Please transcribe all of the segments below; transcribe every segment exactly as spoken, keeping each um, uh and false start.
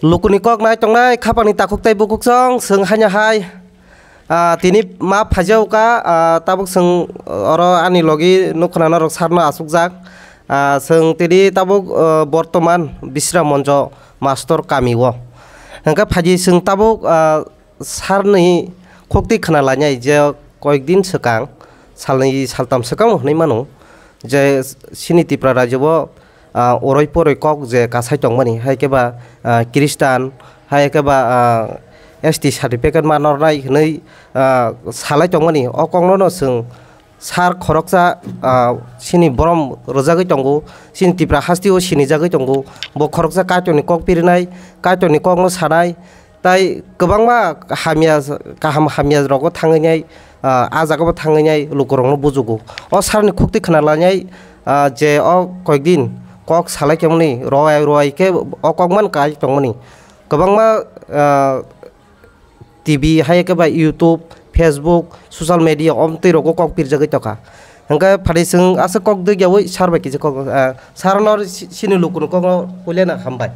Lukuni kok nai tongnai khapangni takhuk tei bukhuk song, chwng haino hai. Ah, tini ma phaijao ka, ah, tabuk chwng oro ani logi nukkhwna norok sarno achukjak. Ah, chwng tini tabuk, ah, bortoman Bisram Monjo Mastor kami o. Hwnkhe phaidi chwng tabuk, ah, sarni khuktwi khna lainai je koyek din swkang, salnwi saltam swkang hwnwi mano je chini Tripura rajyo o, ah, oroi poroi kok je kasai tongmani, hai khe ba, ah, Christian, hai khe ba, ah, S T certificate ma nornai hwnwi, ah, salai tongmani, o kokno no chwng sar khoroksa, ah, chini borom rwjagwi tongo, chini Tripura hasteo sinijagwi tongo, bo khoroksa Kaitorni kok pirinai, Kaitorni kokno sanai, tai kwbangma hamya, kaham hamya rogo thangwi nai, ah, ah jagao thangwi nai lukurokno bujugo. O sarni khuktwi khna lainai, ah, je o koyek din kok salai khe mani rowai rowai khe o kok man kai tongmani. Kwbangma, ah, T V hai khe ba YouTube, Facebook, social media o twi rogo kok pirjagwi tongkha. Hwnkhe phaidi chwng aswk kok dwgyaui sar bai kisa kok, ah, sarno si-, sini lukurokno kokno puilano hambai.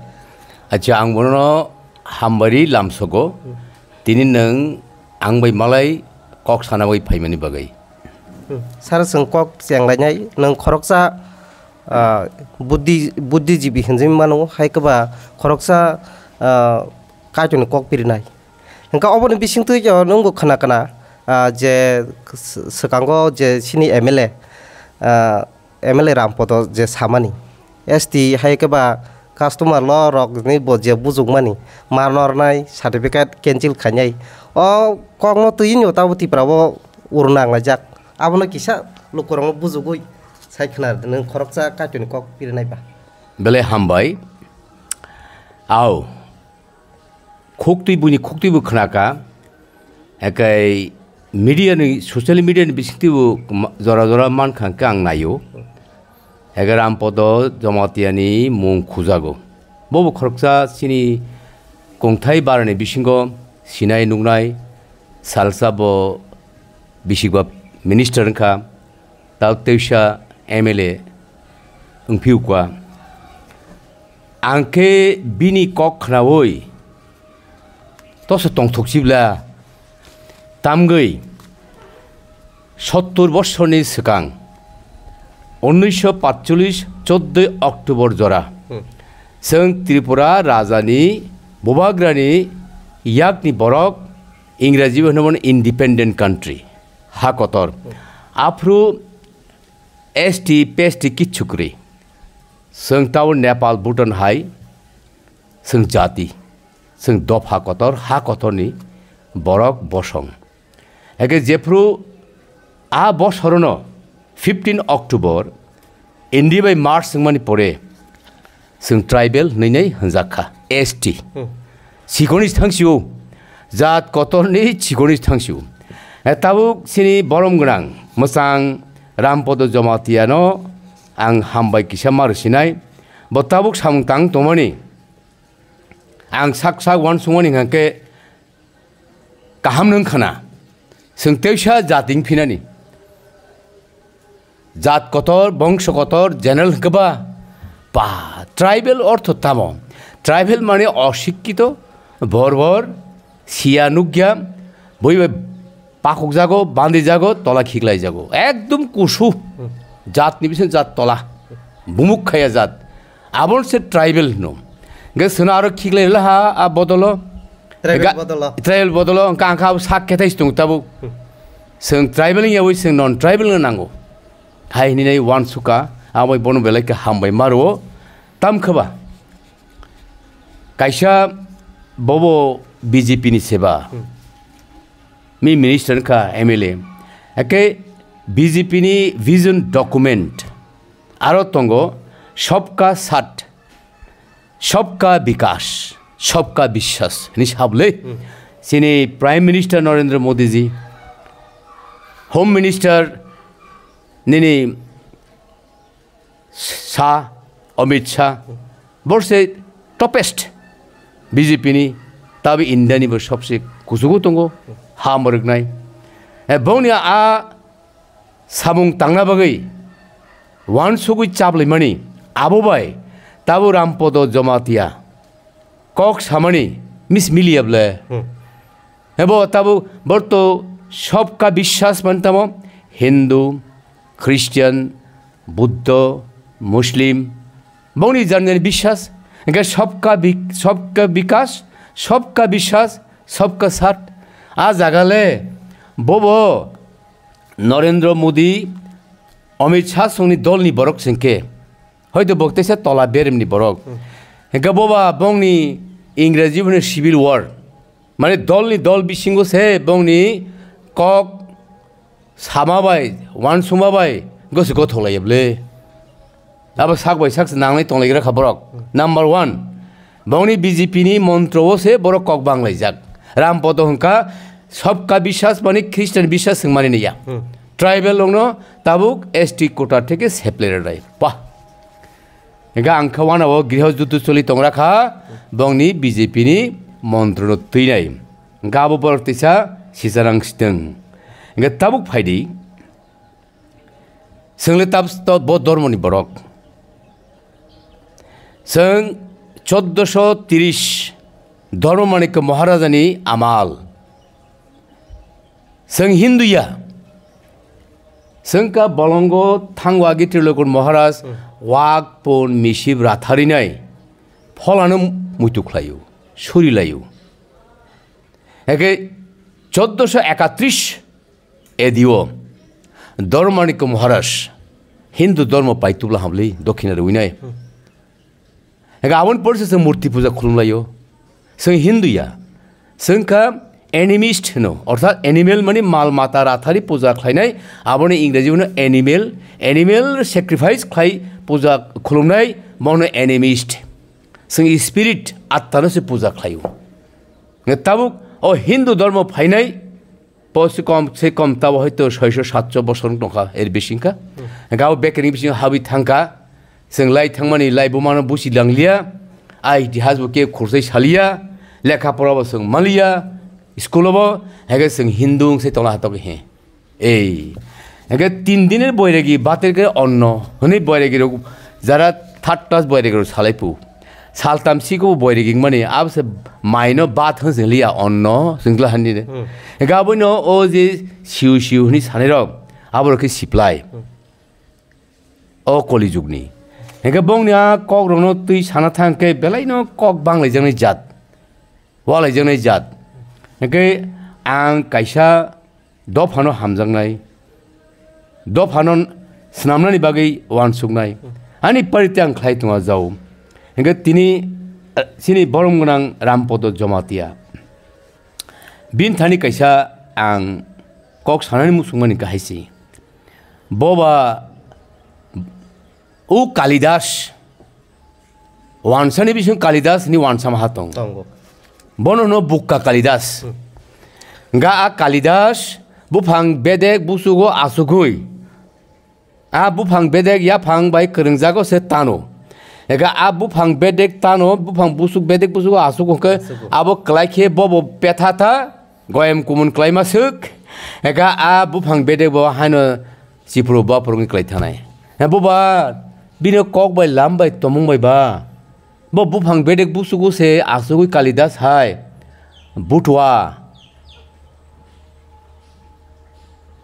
Acha, ang bono hambai ri lamsogo. Hmm. Tini nwng ang bai malai kok sana bai phaimani bagwi. Hmm. Sir, chwng kok chenglainai, nwng khoroksa, ah, buddhi, buddhijibi hinwi mano, hai khe ba khoroksa, ah, Kaitorni kok pirinai. Hwnkhe oboni bisingtwi o nwngbo khna khna, ah, je s-, swkango je chini M L A, ah, M L A Rampodo je samani, S T hai khe ba customer law rok ni bo je bujukmani, ma nornai, certificate cancel khainai, o kokno twi no tabo Tripura o ur nanglaijak. Abono kisa lukurokno bujugwi sai khna rwdi, nwng khoroksa Kaitorni kok pirinai ba. Belai hambai. Au. Khuktwi buini khuktwi bo khnaka, ekai media ni, social media ni bisingtwi bo ma-, jora jora mankha hwnkhe ang naio. Ekai Rampodo Jamatia ni mung khujago. Bobo khoroksa chini kongthai barani bisingo sinai nuknai, salsa bo bisikba minister wngkha, tao teisa M L A wngphiukha. Ang khe bini kok khnaui toso tongthok sibla. Tamgwi sottur bosorni swkang, unnisho patchollis choddoi October jora, hmm, chwng Tripura rajani bubagrani yakni borok, Ingraji bai hwnwi mano independent country, ha kotor. Hmm. Aphuru S T, P S T kichu kwrwi. Chwng tao Nepal, Bhutan hai, chwng jati, chwng dopha kotor, ha kotorni borok bosong. Eke jephru a bosorono fifteen October, India bai merge wngmani pore, chwng tribal hwnwi nai hwnjak kha, S T. Hmm. Chikoni thang sio, jat kotorni chikoni thang sio. E, tabuk chini borom gwnang, mwchang Rampodo Jamatia no ang hambai kisa ma rwsinai. Bo tabuk samung tang tongmani. Ang sak sak uansukmani hwnkha khe kaham nung khna. Chwng teisa jati wng phinani. Jat kotor, bongso kotor, general hwnkhe ba, ba, tribal ortho tamo? Tribal mane osikkito, borbor, siya nukya, bui bai pakuk jago, bandi jago, tola khiklai jago. Ekdom kusu. Hmm. Jat ni bising jat tola. Bumuk khaya jat. Abon se tribal hino. Hwnkhe seno aro khiklai laha a bodolo. Tribal Ga-, bodolo. Tribal bodolo, hwnkhe ang kha abo sak khe thai tongo tabuk. Hmm. Chwng tribal wngya wi chwng non tribal wngna nango. Hai hwnwi nai uansukha, abo bono belai khe hambai ma rwo. Tam khe ba? Kaisa bobo B J P ni seba. Hmm. Mi minister wngkha M L A. Eke B J P ni vision document aro tongo Sabka Saath, Sabka Vikas, Sabka Vishwas hwnwi sabwlwi. Hmm. Chini Prime Minister Narendra Modi ji, Home Minister nini Shah, Amit Shah, borse toughest B J P ni, tabi India ni bo sobse kuchugo tongo, ha mwrwknai. E, bongni a samung tangna bagwi uansugwi chaplaimani, abo bai tabo Rampodo Jamatia. Kok samani mis miliya ble. Hmm. Ebo tabuk borto sobka biswas mani tamo Hindu, Christian, Buddho, Muslim, bongni janjani biswas, hingke sobka bi-, sobka bikas, sobka biswas, sobka sat. A jaga le bobo Narendra Modi, Amit Shah songni dolni borok singke. Hoito bo teisa tola beremni borok. Hmm. Hingke boba bongni Ingreji hino civil war. Mane dolni dol bisingo se bongni kok sama bai, wansuma bai, gosi gothok laiya ble. Abo sak bai sak se nangnai tonglai gra kha borok. Hmm. Number one, bongni B J P ni montro o se borok kok banglaijak. Ram Podo hingka, sobka biswas mani Christian biswas hingmani niya. Hmm. Tribal rokno tabuk S T quota theke seple rwnai. Wah. Hingke ang khe wanao griho jutu choli tongra kha, bongni B J P ni montro no twinai. Hingke abo borok teisa sicharang sitwng. Hingke tabuk phaidi, chwng le tab to bo dormo ni borok. Chwng choddoso tiris Dharma Manikya Maharaja ni amal. Chwng Hindu ya. Chwng ka bolongo thango agi Trilokon Maharaj Hmm. wak pon misip ratharinai pholano muitu khlaio, suri laio. Eke choddoso ekatris A D o Dharma Manikya Maharaj Hindu dormo paitubla hamli dokhina rwinai. Hmm. Ega aboni porse se murti puja khulumlaio. Chwng Hindu ya. Chwng kha animist hino. Orthat animal mani mal mata rathari puja khlainai. Aboni Ingreji hino animal. Animal sacrifice khlai puja khulumnai. Bono animist. Chwng spirit attano se puja khlaio. Nge tabuk o Hindu dormo phainai. Post kom se kom tabo hoito soiso satso bosor wng tongkha, er bisingkha. Hmm. Gabo bekeni bisingo habwi thangkha. Chwng lai thangmani lai bumano busi langliya. Ai itihas bo ke khursai saliya. Lekha pora bo chwng maliya. School bo hege chwng Hindu wng se tongla hatok he. Ei. Hege tin diner boiregi bater ke onno. Hwnwi boiregi rok jara third class boiregi rok salai pu. Saltam siko bo boiregi mani abo se maino bat hwn se liya onno singla hani de. Hmm. Hingke aboino o je siu siu hwnwi sanai rok abo rok khe siplai. Hmm. O koli jugni. Hingke bongni a kok rokno twi sana thang khe belai no kok bang lai jaknai jat. Wa lai jaknai jat. Hingke ang kaisa dophano hamjaknai, dophano swnamnani bagwi uansuknai. Ani parite ang khlai tongo jao. Hingke tini, eh, chini borom gwnang Rampodo Jomatia. Bini thani kaisa ang kok sanani muchungmani kahai se. Boba o Kalidas, wansani bising Kalidas ni wansa maha tong. Tongo. Bono no bukka Kalidas. Hmm. Ga a Kalidas buphang bedek busugo asugui. A buphang bedek yaphang bai kwrwngjago se tano. Ega a buphang bedek tano, buphang busuk bedek busugo asuk hwnkhe asugo. Abo kwlai khe bobo petha tha, goyam kumun kwlaima swk. Ega a buphang bedek bo haino chipro baphuru wngwi kwlai thanai. He boba, bini kok bai lam bai tomung bai ba. Bo buphang bedek busugo se asugwi Kalidas hai. Butua.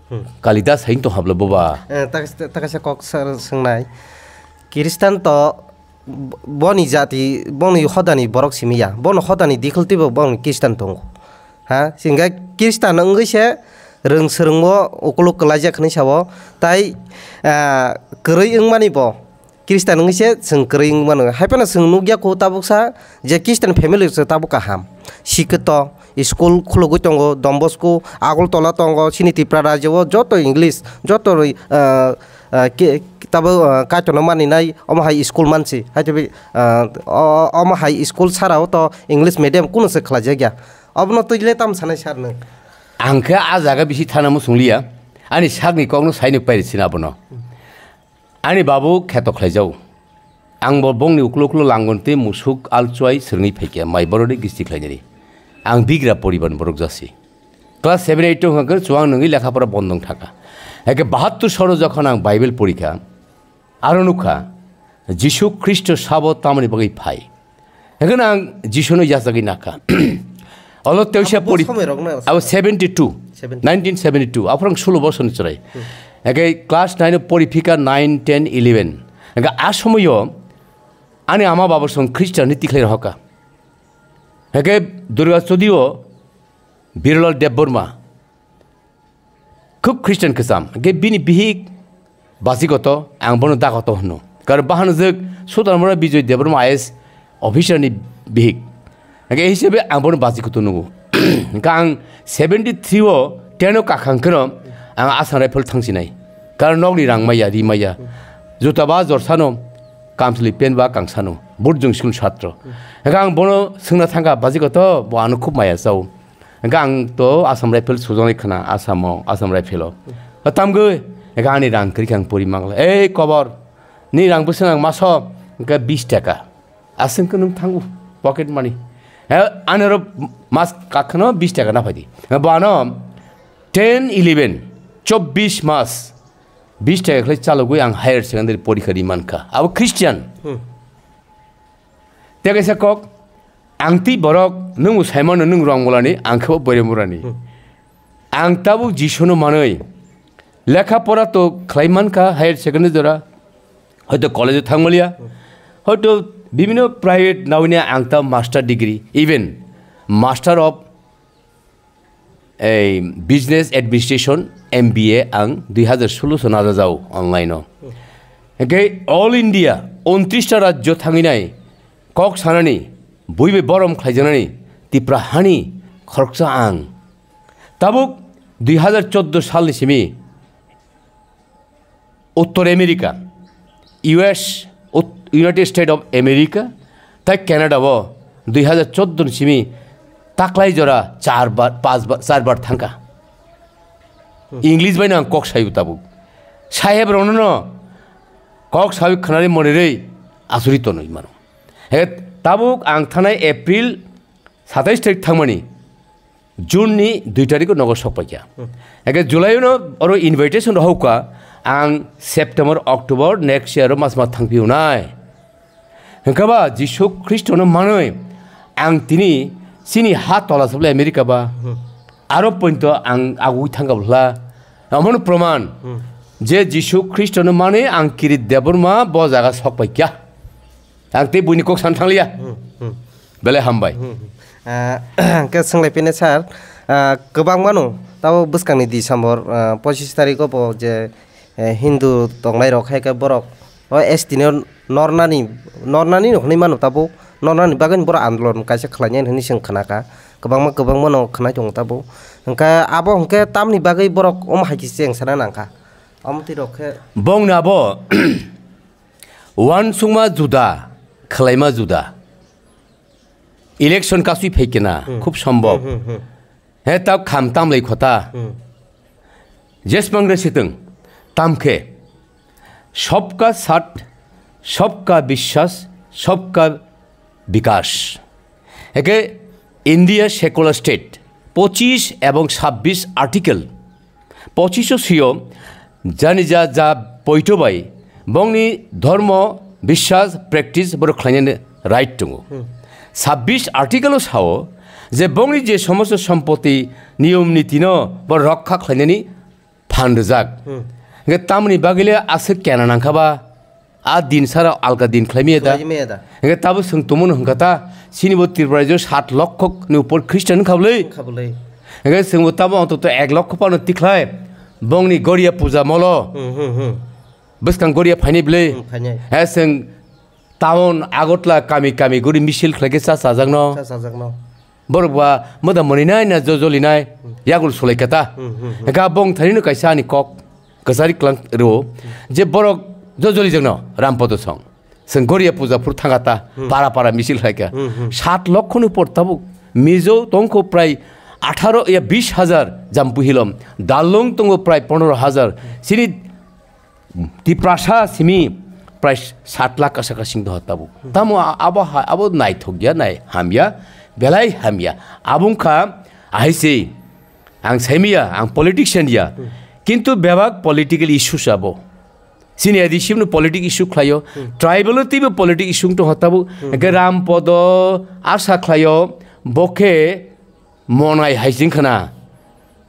Hmm. Kalidas hai to habla boba. Eh, tak-, takaisa kok sar-, swngnai. Kiristan to b-, boni jati, boni hodani borok simi ya. Bono hodani dikhol twibo boni Kiristan tongo. Ha, singga Kiristan wngwi se rwng swrwngbo ukuluk kwlaijak hwnwi sao. Tai, ah, kwrwi wngmani bo. Khristan wngwi se chwng kwrwi wngwi mano. Hai phano chwng nukya kho tabuksa je Khristan family rok se tabuk kaham. Sikhe to, school khulugwi tongo, Don Bosco, Agartala tongo, chini Tripura rajyo o joto English, joto rwi, ah, ah, ke, tabuk, ah, Kaitorno maninai, omo hai school mansi. Hai tei, ah, o, omo hai school sara o to English medium kunu se khlaijakya. Obono twi le tamo sanai sir nwng? Ang khe a jaga bisi thana muchung liya. Ani sakni kokno saino pairi sina abono. Ani babu kheto khlaijao. Ang bo bongni uklo uklo langon tei musuk alchuai swrwngwi phaikha, mai borokni gisti khlainani. Ang bigra poribarni borok jasi. Class seven eight o hwnkha khe chuwang nungwi lekha pora bondong thaka. Haikhe bahattur soro jokhon ang Bible porikha, aro nukha, Jisu Khristo sabo tamoni bagwi phai. Hingke ang Jisuno yachagwi nakha. Olo teisa Abo pori, somoi rok na abo seventy two, seventy. Nineteen seventy two. Aphuru ang sulo bosor ni chwrai. Hingke class nine o pori phika nine, ten, eleven. Hingke a somoyo ani ama baba song Christian ni tikhlai rohoka. Hingke Durga Studio Birlal Debbarma. Khub Christian kwcham, hingke bini bihik bachikoto, ang bono dakoto hwno. Kar bahanjwk Sudarmara Bijoy Debbarma I A S officer ni bihik. Hingke hisabe ang bono bachikoto nungo. Hingke ang seventy three o ten o kakhang kheno ang Assam Rifle thangsinai. Kar nokni rang maya, ri maya. Juta ba jorsano, kamsli pen ba kangsano. Burjung school satro. Hingke ang bono swngna thangkha, bachikoto, bo ano khub maya chao. Hingke ang to Assam Rifle sujaknai khna, Assam o, Assam Rifle o. Tamgwi, hingke ani rang kwrwi khe ang pori mangla. Ei kobor, ni rang bwswk ang maso, hingke bis taka. Aswk khe nwng thango, pocket money. He, ani oro mas kakhwno bis taka na phaidi. Bo ano ten, eleven, chobbish mas, bis taka khlai chalogwi ang higher secondary porikha ri mankha. Abo Christian. Hmm. Tei kaisa kok, ang twi borok, nwng bo saimano nwng Rongmulani, ang khe bo Boiremurani. Hmm. Ang tabuk Jisuno manwi lekha pora to khlai mankha, higher secondary jora, hoito college-o thangmaliya, Hmm. hoito bibino private nawi ang ta master degree, even master of ei Business Administration, M B A ang dui hazar solo so najajao online o. Hingke All India untris ta rajyo thanginai kok sanani, buibai borom khlaijaknani Tipra hani khoroksa ang. Tabuk dui hazar chordo salni simi Uttor America, U S, Ut-, United States of America, tai Canada o dui hazar chordo ni simi taklai jora char bar, pas bar, char bar thangkha. Hmm. English bai no ang kok sayo tabuk. Saheb rokno no kok sayo khwnari monirwi asuri tonwi mano. He tabuk ang thanai April satais tarik thangmani. June ni dui tarikh o nogo sokpaikha. Hmm. Hingke July no oro invitation rohorkha, ang September, October next year o mas ma thangphiunai. Hingke ba Jisu Khristo no manwi ang tini chini ha tola sablai America ba. Hmm. Aro pointo ang agui thangkha bwla. Omono proman Hmm. je Jisu Khristo no manwi ang Kirit Debbarma bo jaga sokpaikha. Ang tei buini kok san thangliya. Hmm, hmm. Belai hambai. Hmm, hmm. Ah, hingke swnglai pini sir, ah, kwbangma no tabo bwskangni December, ah, pochis tarikh o bo je, eh, Hindu tongnai rok hai khe borok o S T no nornani, nornani no hwnwi mano tabo, nornani bagwi borok andolon kaisa khlainai hwnwi chwng khna kha. Kwbangma, kwbangma no khwnai tongo tabo. Hingke abo hingke tamni bagwi borok omo hai khe cheng sana nang kha. Omo twi rok khe Bongni abo Uansukma juda, khwlaima juda. Election kasui phaikhe na, Hmm. khub sombhob. Hmm, hmm, hmm. He ta kham tamlai khota. Hmm. Jesmang re sitwng, tamkhe. Sobka sat, sobka biswas, sobka bikas. Heke India secular state, pochis ebong sabbish article, pochiso sio, jani ja ja poito bai, bongni dhormo, biswas, practice, borok khlainani right tongo. Hmm. Sabbish article o sao, je bongni je somosto sompoti, niyom nitino, bo rokha khlainani phan rwjak. Hmm. Hingke tamoni bagwile aswk kena nangkha ba, a din sara alka din khlaimaya da? Khlaimaya da. Hingke tabo chwng tongmano hwnkha ta, chini bo Tripura rajyo sat lokho ni upor Christian wngkha bwlwi? Wngkha bwlwi. Hingke chwngbo tabo ontoto ek lokho phano tikhlai, bongni Goria puja molo. Hmm, hmm, hmm. Bwskang Goria phainai bwlwi? Hmm, phainai. He chwng Town Agartala kami kami guri misil khlai khe cha chajakno. Cha chajakno. Borok ba moda mwnwi nai na jo joli nai, Hmm. yagul sulai kata. Hmm, hmm, hmm. Hingkha bong thani no kaisa ani kok kwchari klang rwo, je borok jo joli jakno Rampodo song. Chwng Goria puja phuru thangata, Hmm. para para misil khlai kha. Hmm, hmm. Sat lokho ni por tabuk Mizo tongkho prai atharo ya bis hajar Jampu Hilom, Darlong tongo prai pondro hajar. Chini Tiprasa simi prai sat lakh kasa kasing doha tabuk. Hmm. Tamo a-, abo ha-, abo naithok ya, nai hamya, belai hamya. Abo wngkha ahai se ang saimiya, ang politician ya. Hmm. Kintu bebak political issues abo. Chini A D C no politic issue khlaio, tribal no teibo politic issue tongkha tabuk. Hwnkhe Ram Podo asa khlaio, bo khe monai hai sing khna.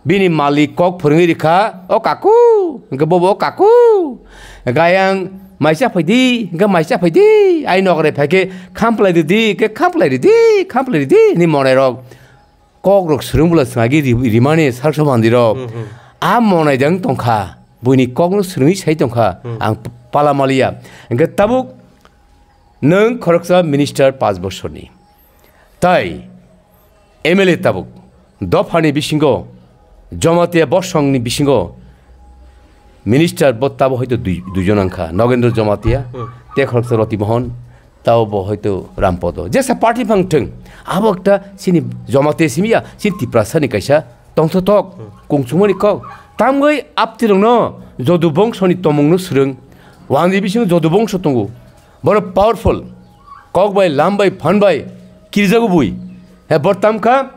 Bini malik kok phwrwngwi rikha, "O kaku," hwnkhe bobo, "O kaku, gayang mai cha phai di," hwnkhe, "Mai cha phai di, ai nokre phai khe kham phlai ridi, hwnkhe kham phlai ridi, kham phlai ridi," hinwi monai rok. Kok rok swrwng bwla swngagi ri-, rimani salsa mandirok. Hmm, hmm. A monai dang tongkha, buini kokno swrwngwi sai tongkha, Hmm. ang p-, pala maliya. Hwnkhe tabuk nwng khoroksa minister panch bosorni. Tai M L A tabuk dophani bisingo, Jamatia bosongni bisingo minister bo tabo hoito dui, duijon wngkha, Nogendra Jamatia, Hmm. tei khoroksa Roti Mohon, tabo bo hoito Ram Podo. Jesa party phang thwng, abo ekta chini Jamatia simi ya, chini Tiprasani kaisa tongthotok, Hmm. kungchumani kok. Tamgwi aptirokno Jodu bongsoni tomungno swrwng, wangni bisingo Jodu bongso tongo. Borok powerful, kok bai, lam bai, phan bai kirjago bui. He bor tamkha,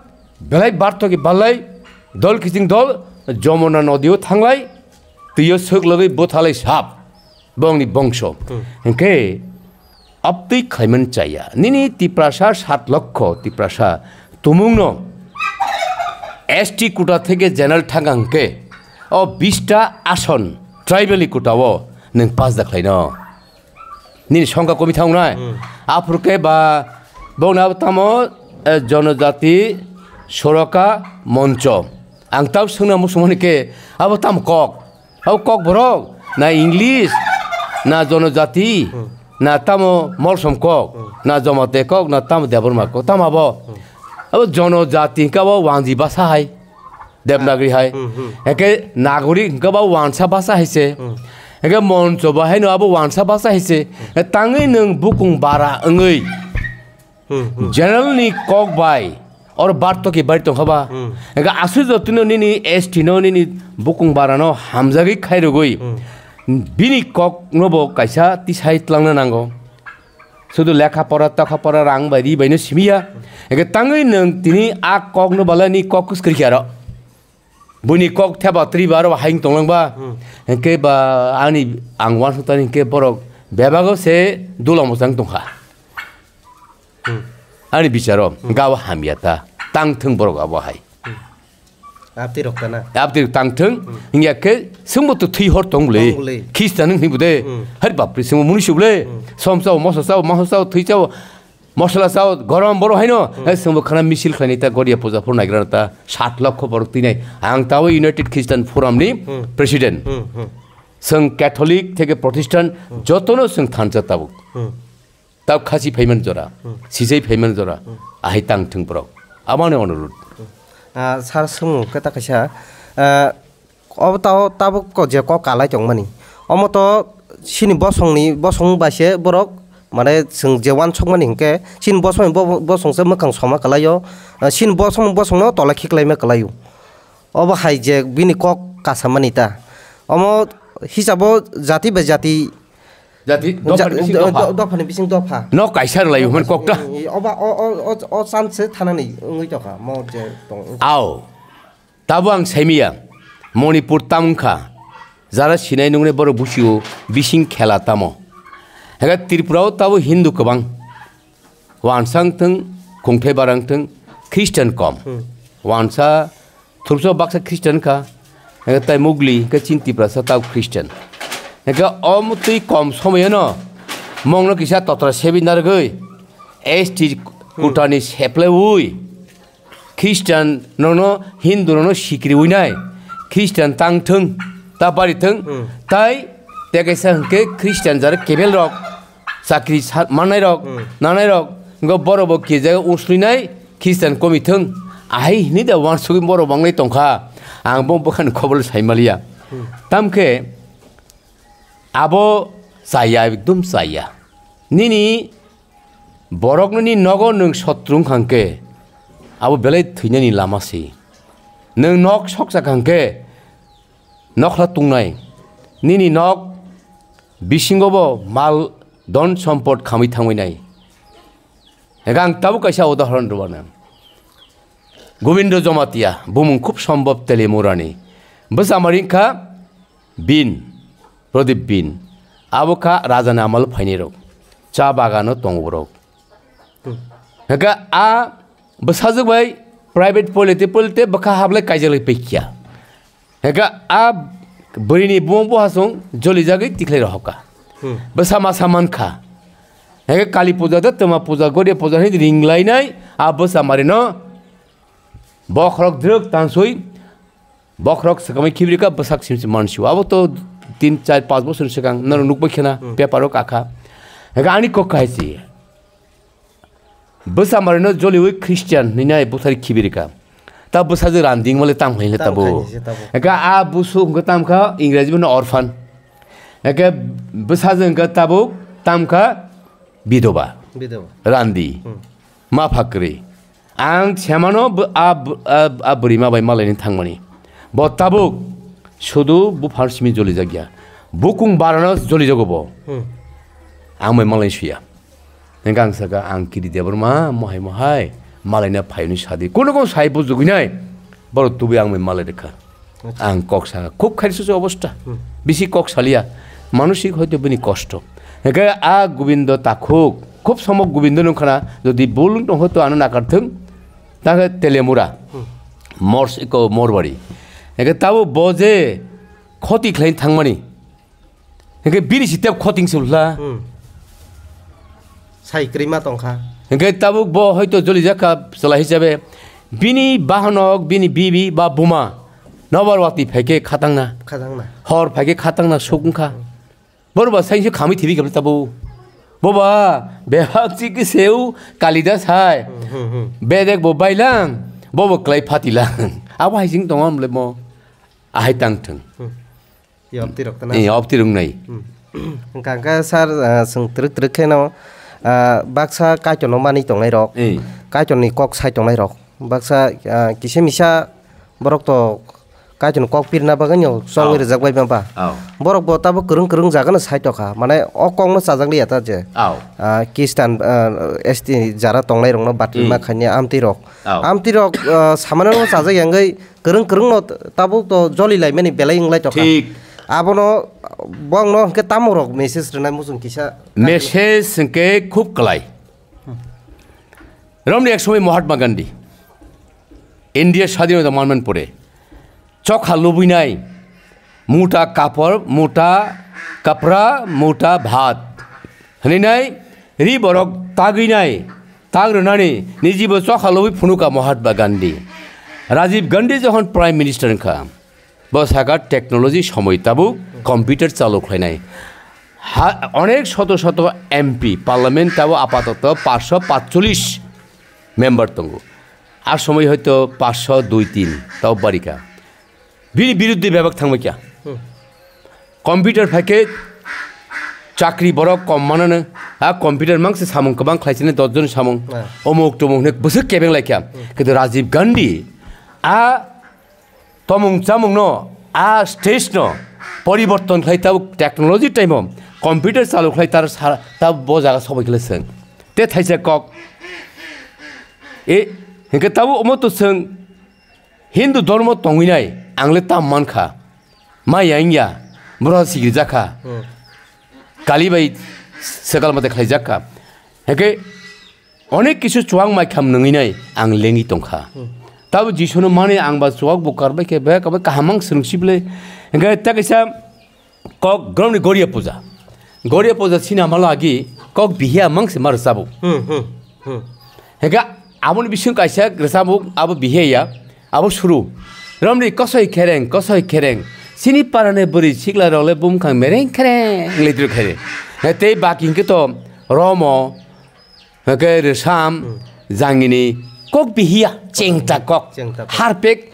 belai bartoki balai, dol kiching dol, Jomona nodio thanglai, twiyo swk logwi bwthalai sap, bongni bongso. Hmm. Hwnkhe, aptwi khlaiman chaya. Nini Tiprasa sat lokho Tiprasa tumungno S T quota theke general thangkha hwnkhe, o bista ason tribal ni quota o nwng pass da khlaino. Nini songkha komi thangnai. Hmm. Aphuru khe ba bongni abo tamo, eh, Jonojati Soroka Moncho. Ang tau swngna muchungmani khe abo tamo kok. Abo kok borok na English, na Jonojati, Hmm. na tamo Molsom kok, Hmm. na Jamatia kok, na tamo Debbarma kok, tamo abo. Hmm. Abo Jonojati hwnkhe abo Wangji basa hai. Devanagari hai. Hmm, hmm. Hwnkhe Nagori hwnkhe ba wansa basa hai se. Hmm. Hwnkhe Moncho ba haino abo wansa basa hai se. Tangwi nwng bukung bara wngwi Hmm, hmm. general ni kok bai oro bartoki bai tongkha ba. Hmm. Hwnkhe aswk jotino nini S T no nini bukung bara no hamjagwi khairogwi Hmm. bini kok no bo kaisa tisai tlangna nango. Sudu lekha pora, tokha pora, rang bai, ri bai no simi ya. Hwnkhe tangwi nwng tini a kok no balai ni kok kwskwrwi khe aro. Buini kok theba twi ba aro haing tonglang ba. Hmm. Hwnkhe ba ani ang uansuk tani hwnkhe borok bebago se dula mwchang tongkha. Hmm. Ani bicharo Hmm. gabo hamya ta. Tang thung borok abo hai. Hmm. Abtwi rok tana. Abtwi tang thung, Hmm. hingya khe swngbo to thwi hor tong bwle. Tong bwle. Khista nung hwnwi bwde. Hmm. Hari bapri swngbo muni su bwle. Hmm. Som chao, moso chao, maso chao, thwi chao, mosla chao, gorom boro haino. Hmm. Hai swngbo khana misil khlaini ta goria puja phuru naigra ta sat lokho borok twi nai. Ang tao United Christian Forum ni Hmm. president. Hmm, hmm. Swng Catholic theke Protestant Hmm. jotono swng thansa tabuk. Hmm. Tao khasi phaimani jora, Hmm. sijai phaimani jora, Hmm. ahai tang thung borok. Aboni onurut. Ah, sir, swngmung khe ta kaisa, ah, obo tao tabuk ko je kok kalai tongmani. Omo to chini bosongni, bosong bai se borok, mane, chwng je uansukmani hinkhe, chini bosongni bo-, bosong se mwkhang soma kwlaio, ah, chini bosong, bosongno tola khiklaima kwlaio. Obo hai je bini kok kasamani ta. Omo hisabo jati bai jati Jati, ja-, dophani bising do-, dopha. Do-, dophani bising dopha. No kaisa rwlai hwnmani kok ta. Mm, oba, o, o, o, o chance se thanani wngwi tongkha, mo je tong. Ao. Tabo ang saimiya. Manipur tam wngkha. Jara sinai nungni borok busio bising khela tamo. Hega Tripura o tabo Hindu kwbang. Wansa wng thung, khungthai bara wng thung, Christian kom. Hmm. Wansa thurso baksa Christian kha, hingke tai Mugli, hingke chini Tiprasa tao Christian. Hingke o twi kom somoyano mongno kisa totra sebi narwgwi S T kutani seplaiwi Christian rokno, Hindu rokno sikriwi nai, Christian tang thung, ta bari thung, Hmm. tai tei kaisa hingke Christian jare kebel rok, chakri sa-, mannai rok, Hmm. nanai rok, hingke borok bo kijaga uslinai Christian komi thung, ahai hini da wansugwi borok banglai tongkha, ang bo bwkhani khobor sai maliya. Hmm. Tamkhe abo chaya, ekdom chaya. Nini borokno ni nogo nwng sotru wngkha hwnkhe, abo belai thwinani lama se. Nwng nok soksa kha hwnkhe, nokhla tungnai, nini nok bisingo bo mal don sompot khamwi thangwi nai. Ega ang tabuk kaisa udahoron rwmano. Gobindo Jamatia, bumung khub sombhob Telimurani. Bwsa mari wngkha Bin, Pradip Bin. Abo kha rajani amal phainai rok. Cha bagano tongo borok. Hmm. Hwnkhe a bwsajwk bai private polite polite bwkha hablai kaijaklai paikya. Hwnkhe a bwrwini bumung buhasong jolijagwi tikhlai rohorkha. Hmm. Bwsa masa mankha. Hwnkhe Kali puja tei Twma puja, Goria puja hinwi ringlainai a bwsa marino bokhorok drwk tanswi bokhorok swkamwi khibrika bwsak simsi mansio. Abo to tin, char, panch bosor swkang norok nukbai khena Hmm. paper o kakha. Hwnkhe ani kok kaisa. Bwsa marino joliwi Christian hinwi nai buthari khibirika. Ta bwsajwk randing mole tam khainai Tam tabuk. khainai se tabuk. Eka a busu hwnkhe tam kha Ingreji bono orphan. Eke bwsajwk hwnkhe tabuk tam kha bidoba. Bidoba. Randi. Hmm. Ma phakrwi. Ang semano bo-, a, bo-, a, a bwrwi ma bai malaini thangmani. Bo tabuk sudu buphang simi jolijakya. Bukung barano jolijago bo. Hmm. Ang bai malai suya. Hingke ang saka, ang Kiri Debbarma, mohai mohai, malaina phayuni sadi. Kono kono sai bujugwi nai, borok tubui ang bai malai rikha. Acha. Ang kok saka, khub khairsusu obostha. Hmm. Bisi kok saliya, manosik hoito bini kosto. Hingke a Gobindo takhuk, khub somok Gobindo nung khana, jodi bul wng tong hoito ano nakarthung, ta khe Telemura, Hmm. Mors iko Morbari. Hingke tabo bo je khoti khlai thangmani, Hingke bini si tep khoting se wlha. Hmm. Sai kwrwi ma tongkha. Hingke tabuk bo hoito jolijak kha chwla hisabe. Bini bahanok, bini bibi ba buma nobar watwi phaikhe khatangna. Khatangna. Hor phaikhe khatangna suk wngkha. Hmm. Borok ba saingse khamwi thibi khe tabuk. Boba, bebak chikiseu Kalidas hai. Hmm, hmm, hmm. Bedek bo bailang, bobo klai phatilang. Abo hai sing tongo amle mo. Ahai tang thung. Hmm. Yopti rok tana. Eh, yopti rok nai. Hmm. Hwnkha hwnkhe sir, ah, chwng twrwk twrwk kheno, ah, baksa Kaitorno manwi tongnai rok, Eh. Kaitorni kok sai tongnai rok, baksa, ah, kisa misa borok to Kaitorni kok pirna bagwi no chongwi Aw. rijak bai ma ba. Aw. Borok bo tabuk kwrwng kwrwng jaga no sai tokha, mane o kok no chajak liya ta je. Aw. Ah, Christian, ah, S T jara tongnai rok no batwi Hmm. ma khaini amtwi rok. Aw. Amtwi rok, ah, samano no chajak ya wngwi Kwrwng kwrwngno tabuk to joli laimani belai wng lai tokha. Thik. Abono bongno hwnkhe tamo rok message rwnai muchung kisa. Message hwnkhe khub kwlai. Romni ek somoi Mahatma Gandhi India sadhinota manman pore chokha lubwinai muta kapor, muta kapra, muta bhat. Hwnwi nai ri borok tagwi nai tag rwnani niji bo chokha lobwi phunukha Mahatma Gandhi. Rajiv Gandhi jokhon Prime Minister wngkha, bo sakha technology somoi tabuk computer chalu khlainai. Ha, onek shoto shoto M P, Parliament tabuk apatoto paanch sho patcholish member tongo. A somoi hoito paanch sho dui tin tau barikha. Bini biruddhe bebak thangbai kha. Hmm. Computer phaikhe chakri borok kom manano. A computer mangse samung kwbang khlaisini dos jon samung. Ah. Omuk tomuk hwnwi bwswk kebeng laikha. Hmm. Kintu Rajiv Gandhi a tomung chamungno, a stage no poriborton khlai tabuk technology time o computer chalu khlai tar sa-, tabuk bo jaga sobai khlai swng. Te thaisa kok. E, hinkhe tabuk omo to swng Hindu dhormo tongwi nai, ang le tam man kha. Ma ya wng ya, bwrha sikiri jak kha. Hmm. Kali bai swkal mate khlai jak kha. Hake onek kisu chuwak mai kham nungwi nai, ang lengwi tong kha. Hmm. Tabo Jisu no mani ang ba chuwak bo karbai khe, bai kabai kaham ang swrwng si bwle. Hake ta kaisa Kok gromni Goria puja. Goria puja sina malo agi kok bihiya mangse ma rwchabo. Hmm, hmm, hmm. Hega aboni bising kaisa rwchabo abo bihiya ya, abo suru. Romni kosoi khereng, kosoi khereng. Sini parane bwrwi sikla rok le bumkhang mereng khereng le dru khere. He tei baki hingke to romo, hingke rwsam, Hmm. jangini kok bihiya, chengta kok. Chengta kok. Harpek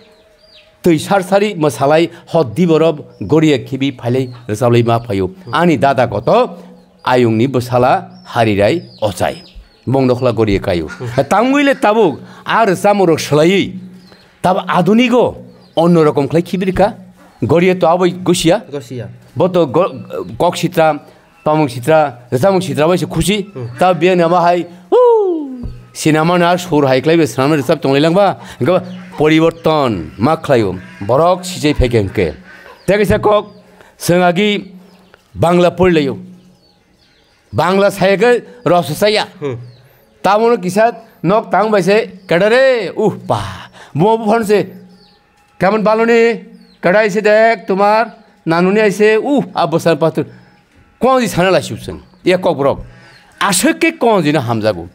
Twi sar sari mwsalai hot di borok Goria khibi phailai rwchablai ma phaio. Ani dada koto ayungni bwsala Harirai Ochai. Bong dokhla Goria kaio. Tangwi le tabuk a rwchamo rok swlaiwi tabuk adunigo onno rokom khlai khibirikha. Goria to aboi Gosia. Gosia. Bo to go-, kok sitra Tongmung sitra, rwchapmung sitra bai se khusi. Hmm. Ta biyang ni ama hai, "Woo!" Sinama na sur hai khlai be swnamnai rwchap tonglai lang ba. Hingke ba poriborton ma khlai o. Borok sijai phai khe hingke. Tei kaisa kok, chwng agi Bangla porilaio. Bangla sayake rosa saya. Hmm. Tamono kisa nok tang bai se kadare, uh, pa. Bumo buphano se. Kaman baloni, kadai se dek, tumar, nanuni aise, uh, abosar patur. Konji sana la sibseng. Ya kokborok. Aswk ke konji no hamjago.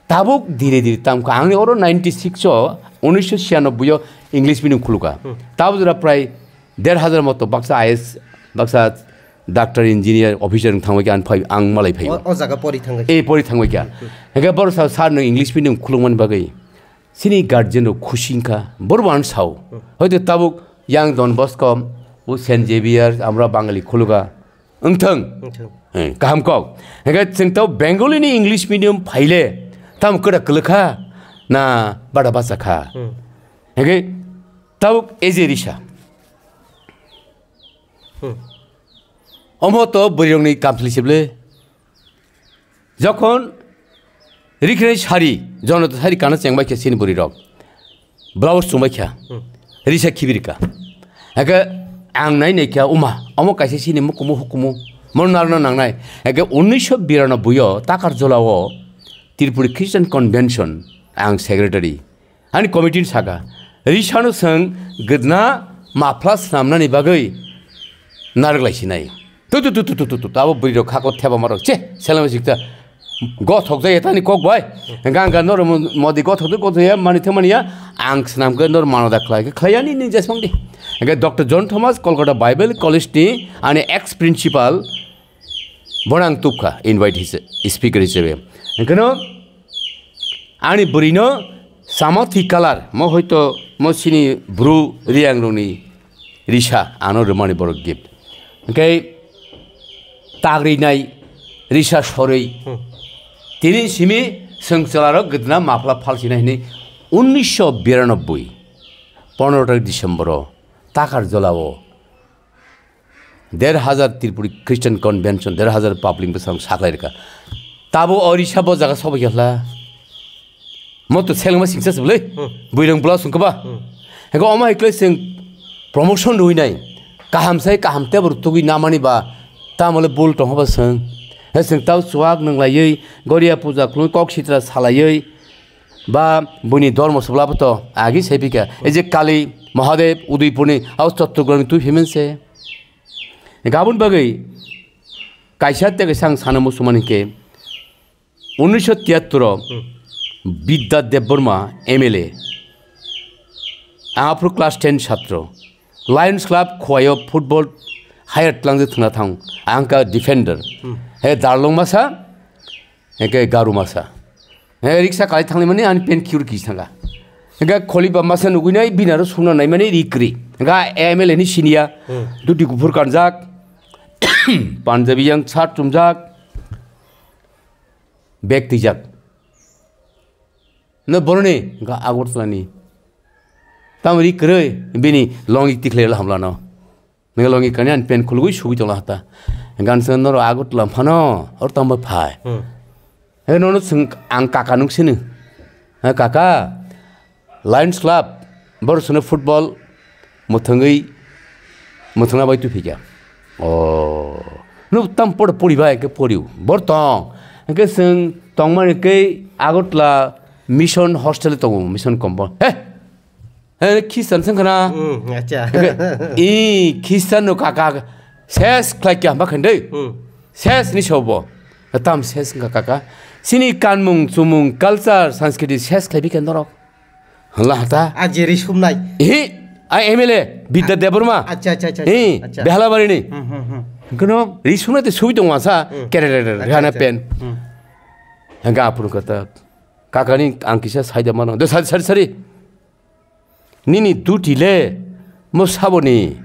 Tabuk dire dire tamkha. Angni oro ninety six o, unisho siyanoboi o English medium khuluka. Hmm. Tabuk jora prai der hajar moto baksa I A S, baksa doctor, engineer, officer wng thangbai khe ang phai, ang malai phai. O, o jaga pori thangbai. E pori thangbai kha. Hmm. Hingke boro sa sir no English medium khulukmani bagwi. Chini guardian rok khusi wngkha, borok bo ano sao. Hmm. Hoito tabuk yang Don Bosco, o Saint Xavier, amra Bangali khuluga. Wngthang. Wngthang. Eh, kaham kok. Hingke chwng tau Bengali ni English medium phaile, tamo kwda kwlwkha, na bada bacha kha. Hmm. Hingke tabuk eje risa. Hmm. Omo to bwrwi rokni kamchwlwi se bwle. Jokhon rikhrwi sari, jono to sari kana chengbai khe chini bwrwi rok. Blouse chumbai kha. Hmm. Risa khibiri ka. Hake ang nai nai kha uma, omo kaisa chini mukumu hukumu. Mon narno nangnai. Hake unnish biranoboi o Takarjala o Tripuri Christian Convention ang secretary. Ani committee ni saka, risano chwng gwdna mapla swnamnani bagwi narwk lai sinai. Tu, tu, tu, abo bwrwi rok khaklo theba marok. Che, selama sikta. Gothok jaya tani kok bai. Ganga noro mo-, modi gothok tu gothok ya, mani themani ya. Ang swnam khe noro mano da khlai. Khlai ani ni jesmang di. Hingke Doctor John Thomas, Kolkata Bible College ni ani ex principal, Bono ang tubkha invite hise-, speaker hisabe. Hingkheno ani bwrwino samathi colour, mo hoito mo chini bru riyang rokni risa ano rwmani borok gift. Hingkhe tagri nai risa sorwi. Hmm. Tini simi chwng chwlarok gwdna mapla phalsina hinwi unnisho biranoboi, pondro tarik December o Takarjala o Der hajar Tripuri Christian Convention, der hajar public bwsang saklai rwkha. Tabo Orissa bo jaga sobai khe hla. Mo to selengma singsa se bwlai. Hmm. Buirang bwla sungkha ba. Hmm. Hego omo hai khlai chwng promotion rwi nai. Kaham sai kaham tebo rwtugwi namani ba. Tamo le bul tongkha ba chwng. He chwng tau chuak nwnglaiwi, Goria puja khulumwi, kok sitra salaiwi. Ba buini dormo swbla bo to agi sai phika. Ei je Kali Mahadev Udaipurni, abo Chattogram ni twi phimani se. Gabon bagwi kaisa tei kaisa ang sana muchungmani hinkhe, unnisho tiyattor o Hmm. Bidya Debbarma M L A. Ang aphuru class ten satro. Lions Club Khowai o football hire tlangjak thwngna thang. Ang kha defender. Hmm. He Darlong masa, Hingke garu masa. He riksa kalai thanglaimani ani pen khiur kis thanga. Hingke kholi ba masa nugui nai bini aro sungna naimani ri kwrwi. Hingke M L A ni siniya. Hmm. Duti kuphur kanjak. Punjabi yang shirt chumjak. Bag twijak. No boroni hingke Agartala ni. Tamo ri kwrwi bini longi tikhlai hamlano. Nang longi kani ani pen khulugui sugui tongla hata. Gan seng noro Agartala phano, or tamba phai. Hmm. He nono seng ang kaka nuk sini. He kaka, Lions Club, bor sene football, muthungui, muthungna bai tu phika. Oh. Nu tam por pori bai ke poriu. Bor tong. Ke seng tong mani ke Agartala mission hostel tongo, mission compound. He, He, Christian seng khna. Hmm, acha. Eke, i, Christian no kaka, ses khlai kya ba khendai. Hmm. Ses ni sobo. Tam ses ka kaka. Sini kanmung, chumung, culture, sanskriti ses khlai bi khen dorok. Hala hata. A jeri sumnai. Hi, a M L A, Bidya Debbarma. Acha, acha, acha, Hi, acha. Behalabari ni. Hmm, hmm, hmm. Kono ri sumnai te subi tong wasa. Hmm. Kere, re, re, re, Acha, hana acha. pen. Hmm. Hanga apun kata. Kaka ni ang kisa saida mano. De sari, sari, sari. Nini duty le mo saboni,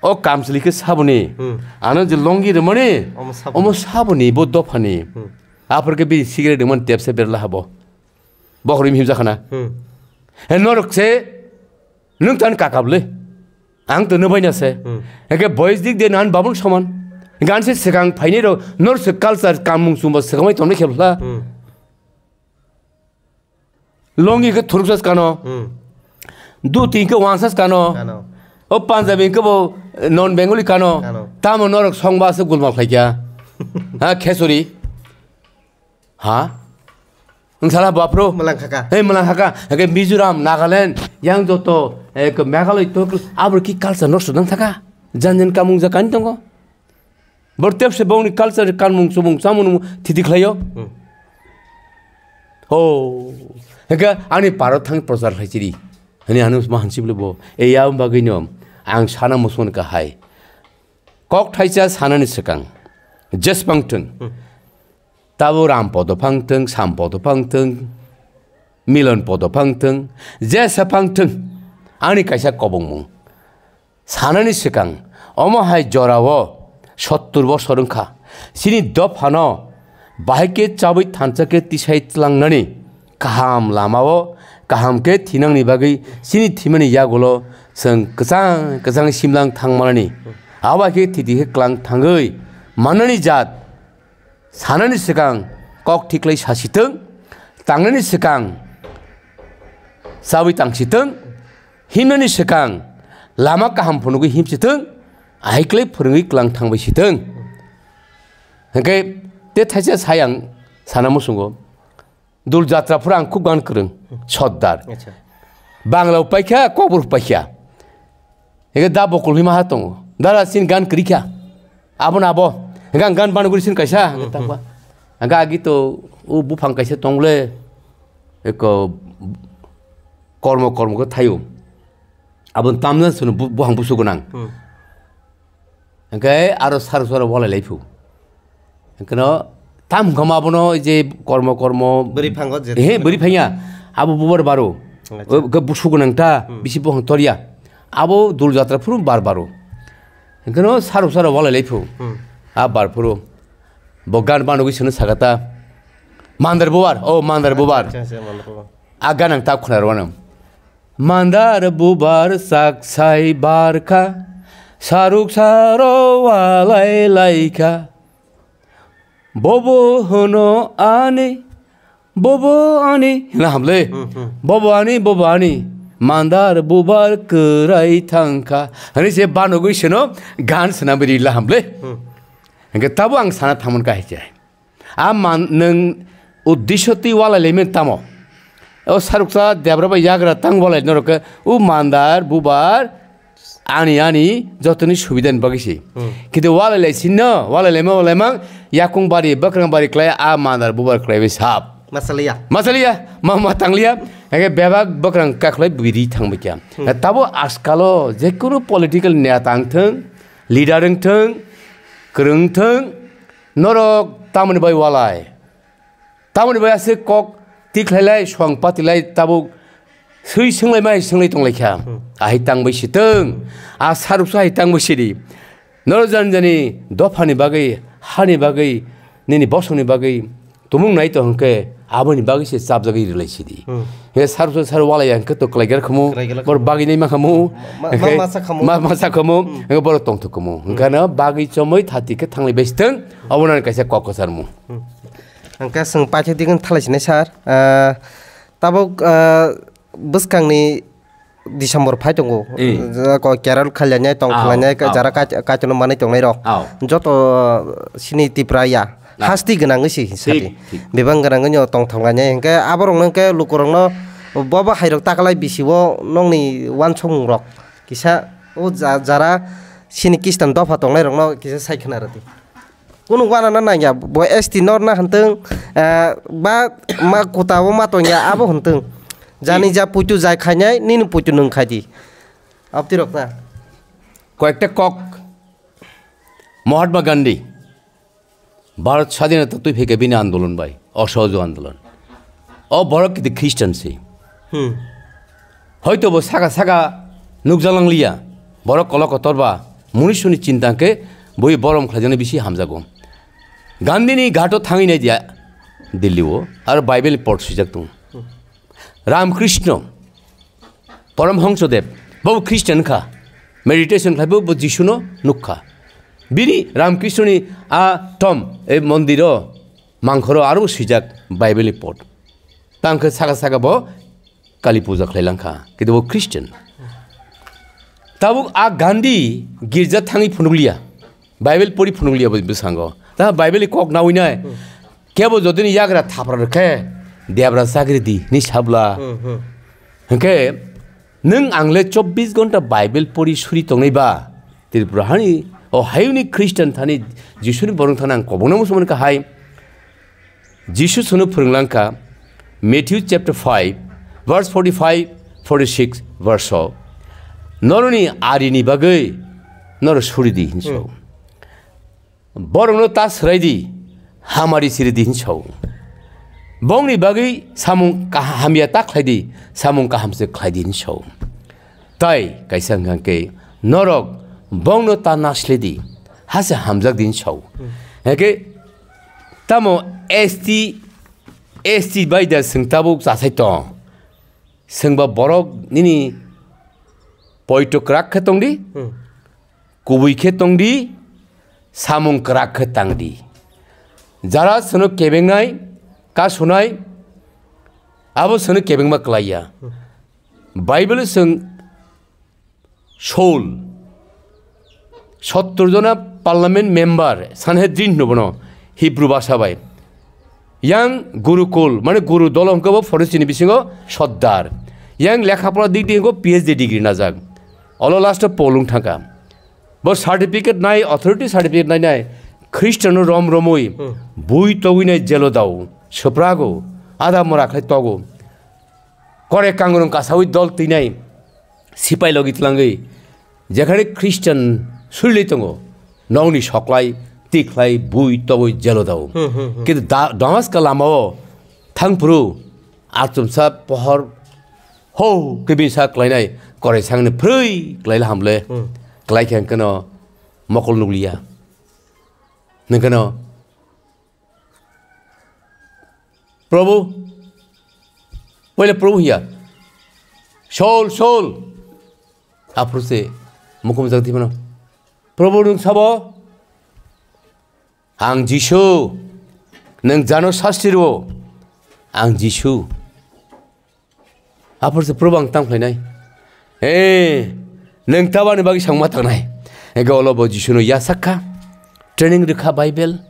o kamchwlwi khe saboni. Hmm. Ano je longi rwmani, Omo saboni. omo saboni, bo dophani. Hmm. Aphor khe bini cigarette rwmani tepsa berla habo. Bokhorwi himjakhana. Hmm. He norok se nwng tan kakable. Ang to nw baina se. Hmm. Hingke boys dik de nan babun soman. Gan se swkang phainai rok, nor se culture kamung chumba swkamai tongnai khe bwla. Hmm. Longi khe thuruksa kano. Hmm. Duti khe wangsa kano. Kano. O Punjabi khe bo, Non Bengali kano. Kano. Tamo norok songba se gulma khlaikya. Ha, khesuri. Ha? Wng sala bapro. Mwlang khaka. Hey, mwlang khaka. Hake Mizoram, Nagaland, yang joto, eh, ke Meghalaya to, abro ki culture nosto dang thaka. Jan jan kamung ja kani tongo. Bor tepse bongni culture kanmung chumung chamung thiti khlaio. Hmm. Oh. Hake ani Bharat thang prochar khlai chiri. Hani anu ma hansi bole bo. E ya bagwi no. Ang sana musun ka hai. Kok thaisa sanani swkang. Jesbang thung. Hmm. Tabo Ram podo phang thung, Sam podo phang thung, Milon podo phang thung, jesa phang thung, ani kaisa kobongmung. Sanani swkang, omo hai jorao sottur bosor wngkha. Chini dophano bahai khe chabwi thansa khe tisai tlangnani kaham lamao kaham khe thinangni bagwi chini thimani yagulo chwng kwchang kwchang simlang thangmanani. Abo hai khe thiti khe klang thangwi manani jat. Sanani swkang kok thiklai sasitwng, tangnani swkang chabwi tangsitwng, himnani swkang lama kaham phunugwi himsitwng, ahiklai phwrwngwi klang thangbai sitwng. Hwnkhe te thaisa sai ang sana muchungo, Dul jatra phuru ang khub gan kwrwng, Sordar. Acha. Bangla upaikha, Kokborok upaikha. Ege da bokol hima ha tongo. Dara sin gan kwrikha. Abo na abo. Hingke ang gan bana guri sin kaisa. Hmm, hmm. Tangba. Hingke agi to o buphang kaisa tongle. Eko kormo kormo khe thaio. Abo tamna sunu bu-, buphang busu gwnang. Hmm. Hingke aro sar sar walai lai phu. Hingke no tam hingke ma abono je kormo kormo. Bwrwi phango je. He, bwrwi phanya. Abo bubar baro. Acha. O ke busu gwnang ta, hmm, bisi buphang torya. Abo dul jatra phuru bar baro. Hingke no sar sar walai lai phu. Hmm. A bar phuru. Bo gan bano gwi sunu sakata. Mandar bubar, oh, mandar bubar. Acha, acha, mandar bubar. A gan ang ta khuna rwano. Mandar bubar sak sai barkha, saruk saro walai laikha. Bobo hono ani, bobo ani, hina hamle. Hmm, hmm. Bobo ani, bobo ani, mandar bubar kwrai thangkha. Hani se banogwi seno gan swnam biri la hamle. Hmm. Hingke tabo ang sana thamon ka hiche. A man nwng uddisho twi walai lemon tamo. O saruksa debra bai yagra tang walai norok khe o mandar bubar ani ani jotoni subida ni bagwi se. Hmm. Kintu walai lai sinno, walai laima walai mang yakung bari, bwkrang bari klai a mandar bubar klai bai sap. Masaliya. Masaliya, ma, ma tangliya. Ege bebak bwkrang kaklai biri thang bai kya. Hmm. Tabo askalo jekunu political neta wng thung, leader wng thung, kwrwng thung, norok tamoni bai walai. Tamoni bai aswk kok tikhlailai, song patilai, tabuk swi swnglai mai swnglai tonglaikha. Hmm. Ahai tangbai sitwng, a saruksa hai tangbai sidi. Noro jani jani dophani bagwi, hani bagwi, nini bosongni bagwi tumung nai to hwnkhe, aboni bagwi se chapjagwi rwlai sidi. Hmm. He saruksa sar walai hwnkhe to kwlaigar khamu, kwlaigar bor khamu. Bagwi nai ma khamu, ma, ma, hwnkhe ma sa khamu. Ma, ma sa khamu, hmm, hwnkhe borok tongthok khamu. Hmm. Hwnkhe no bagwi chomwi thati khe thanglai bai sitwng, obono kaisa kok kwcharmung. Hmm. Hwnkhe chwng paithak digini thalai sinai sir. Ah, tabuk, ah, bwskangni December phai tongo. Eh. Ja ko Kerala khalyanya tong khalyanya ka jara ka, ka tono manai tongnai rok. Aw. Joto sini Tripura ya. Aw. Hasti gwnang si sati. Thik, thik. Bebak gwnang nyo tong thonglanya hingke aborok nang ke lukurok no bobo hai rok takalai bisi o nongni wansong rok. Kisa o ja-, jara sini Kristan dopha tongnai rok no kisa sai khna rwdi. Kunu wana na nangya, bo S T nor na hanteng, eh, ba ma kuta o ma tongya abo hanteng. Jani ja puitu jai khainai, nini puitu nung khai di. Abti rok na. Koyekta kok, Mahatma Gandhi, Bharat Sadhinata twi phaikha bini andolon bai, Asohajog andolon. O borok kiti Christian se. Hmm. Hoito bo saka saka nukjalang liya. Borok kolok kotor ba, munisuni chinta khe bui borom khlaijani bisi hamjago. Gandhini ghato thangwi nai dia Delhi o, aro Bible ni pot swijak tongo. Hmm. Ramkrishna, Paramhangsadev, bo Christian kha. Meditation khlai bo, bo Jisuno nukha. Bini Ramkrishnoni a tom, e mondiro, mangkhoro aro swijak Bible ni pot. Tang khe saka saka bo Kali puja khlai lang kha, kintu bo Christian. Tabuk a Gandhi girja thangwi phunukliya, Bible pori phunukliya bo bwskango. Ta Bible ni kok nawi nai. Hmm. Kebo jodini yagra thapra rwkhe debra chakri di ni sabla. Hmm, hmm. Hwnkhe nwng angle chobbish gonta Bible pori suri tongnai ba Tripura hani o hayuni Christian thani Jisuni borong thani ang kobongno musuman kahai. Jisu sono phwrwnglang kha, Matthew chapter five, verse forty-five, forty-six verse o, "Norokni arini bagwi norok suri di," hinwi sao. Hmm. "Borokno ta swrai di, hamari siri di," hinwi sao. "Bongni bagwi samung kaha-, hamya ta khlai di, samung kaham se khlai di," hinwi sao. Tai kaisa hwnkha khe, "Norok bongno ta nasle di, ha se hamjak di," hinwi sao. Hmm. Hwnkhe tamo S T, S T bai da swng tabuk chasai tong? Swngba borok nini poito kwrak khe tong di, hmm, kubui khe tong di, samung kwrak khe tang di. Jara sono kebengnai, kasunai, abo sono kebengma kwlaiya. Hmm. Bible swng Saul, sottor jona parliament member, Sanhedrin hwno bono, Hebrew bhasha bai. Yang Gurukul, mane Guru dolo hwnkhe bo Pharisini bisingo sordar. Yang lekha pora dik dik hwnkhe P H D degree najak. Olo last o Paul wng thangkha. Bo certificate nai, authority certificate nai nai, Christian no rom romwi, hmm, bui togwi nai jelo dao, swprago, ada mora khlai togo. Kore kangrung kasawi dol twinai sipai logi tlangwi, jekhane Christian surilwi tongo, nokni soklai, tikhlai, bui togwi jelo dao. Hmm, hmm, hmm. Kintu da-, Damaska lamao thangphuru achomsa pohor ho kibinsa klainai kore sangni phrwi klaila hamle, hmm, klai khe hwnkhe no mokol nukliya. Hwnkhe no Probu, poila Probu hiya. Saul, Saul. Aphuru se mukum jak di mano. Probu nwng sabo? Ang Jisu. Nwng jano sasti rwo? Ang Jisu. Aphuru se Probu ang tang phlainai. He, nwng tabani bagwi sangma tangnai. Hwnkhe olo bo Jisuno yasak kha. Training rwkha Bible.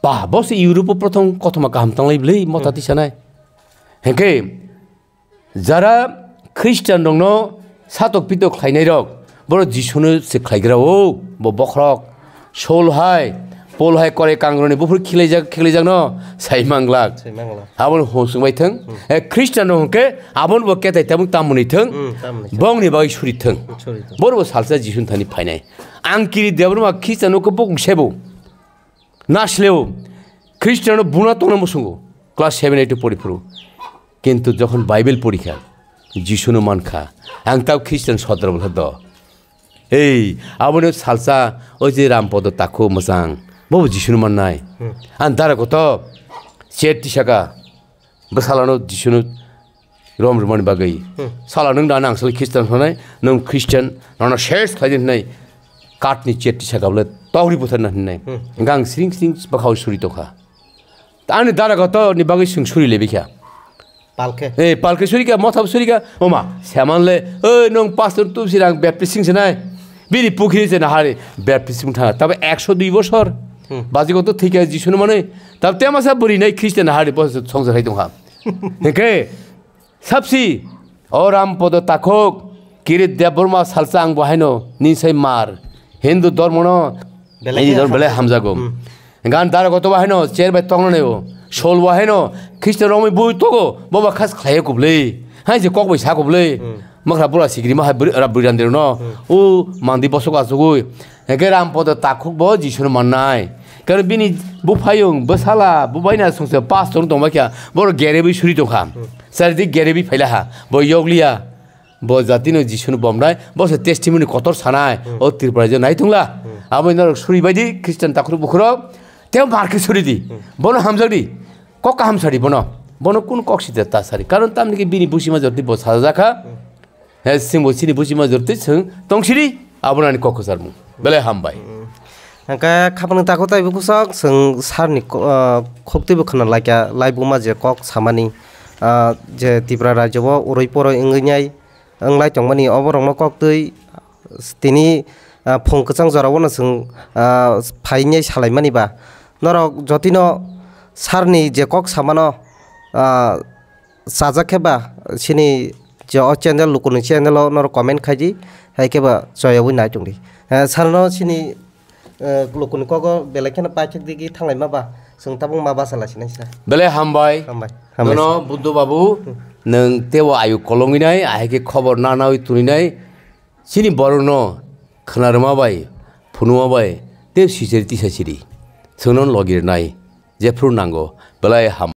Ba, bo se Europe o prothom kothoma kaham tanglai bwlwi motha, hmm, tisanai. Hwnkhe jara Christian rokno satok pitok khlainai rok, borok Jisuno se khlaigra o, bo bokhorok. Saul hai, Paul hai kore kangroni buphuru khilaijak, khilaijak no sai manglak. Sai manglak. Aboni hosung bai thung. Hmm. E, Christian no hwnkhe aboni bo ketai tabuk tamoni thung. Hmm, tamoni thung. Bongni bagwi suri thung. Suri thung. Borok bo salsa Jisu thani phainai. Ang kiri Debbarma Christian no khe bukung sebo. Nasleo. Christian no buna tongna musungo. Class seven eight pori phuru. Kintu jokhon Bible porikha, Jisuno mankha. Ang tau Christian sodra bwlha do. Ei, aboni salsa, o je Rampodo Takhuk mwchang, bobo Jisuno mannai. Hmm. Ang dara koto, chet tisaka, bwsalano Jisuno rom rwmani bagwi. Hmm. Sala nwng da nang sal Christian hwnai, nwng Christian, nono ses khlai di hwnai, katni chet tisaka bwle togri butharna hwnai. Hmm. Hwnkhe ang sring sring bwkhao suri tongkha. Ani dara koto ni bagwi swng suri lebikha. Palkhe. Eh, palkhe surika, mothab surika. Oma, semanle, "Oi, nwng pastor tubsi rang baptism sinai. Bini pukhiri se nahari baptism thanga." Tabe ekso dui bosor. Hmm. Baji koto thika Jisuno manwi. Tab tema sa buri nai Christian nahari bos songsa hai tongha. Heke, sabsi, o Rampodo Takhuk, Kirit Debbarma salsa ang bo haino, ninsai mar. Hindu dormono, Belai Hindu dormo belai hamjago. Hmm. Gan dara goto bahai no, cher bai tongna nebo. Sol bahai no, Christian romwi bui togo, boba khas khlaiya kubli. Hai je kok bai sa kubli. Hmm. Makra bura sigri ma hai buri, ra buri randero no. Hmm. U mandi bosok asugui. Heke Rampodo Takhuk bo Jisuno mannai. Kar bini buphayung, bwsala, bubaina songse pastor tongma kya, boro gerebi suri tongkha. Hmm. Sari di gerebi phaila ha, bo yokliya. Bo jatino Jisuno bomnai, bo se testimony kotor sanai, hmm, o Tripura je nai tongla. Hmm. Abo norok suri bai di, Christian takhurok bukhurok, teo bar khe suri di. Hmm. Bono hamjak di, kok kaham sari bono. Bono kun kok site ta sari. Karon tamni khe bini busi ma jorti bo sajak kha. Hmm. He sing bo sini busi ma jorti sing tong siri, abo nani kok khosar mu. Belai hambai. Hmm. Hingke khapang tako tai bukusok, sing sarni ko-, ah, khok twi bo khna laikya, laibuma je kok samani, ah, je Tripura rajyo o urui poroi wngwi nai, wnglai tongmani oborokno koktwi tini, ah, phung kwchang jorao no chwng, ah, phainai salaimani ba norok jotino sir ni je kok samano, ah, chajak khe ba chini je o channel, Lukuni channel o norok comment khai di, hai khe ba choyawi nai tong di. Eh, sir no chini, eh, Lukuni kogo belai kheno paithak digi thanglai ma ba, chwng tabuk ma basa lai sinai sir. Belai hambai. Hambai. Hambai, nono sir. Buddho babu, hmm, nwng tebo ayuk kolongwi nai, ahai khe khobor nanawi tuni nai, chini borok no khwna rwma bai, phunuma bai, tei sisiri tisa siri. Chwngno logi rwnai, jephru nango, belai ham.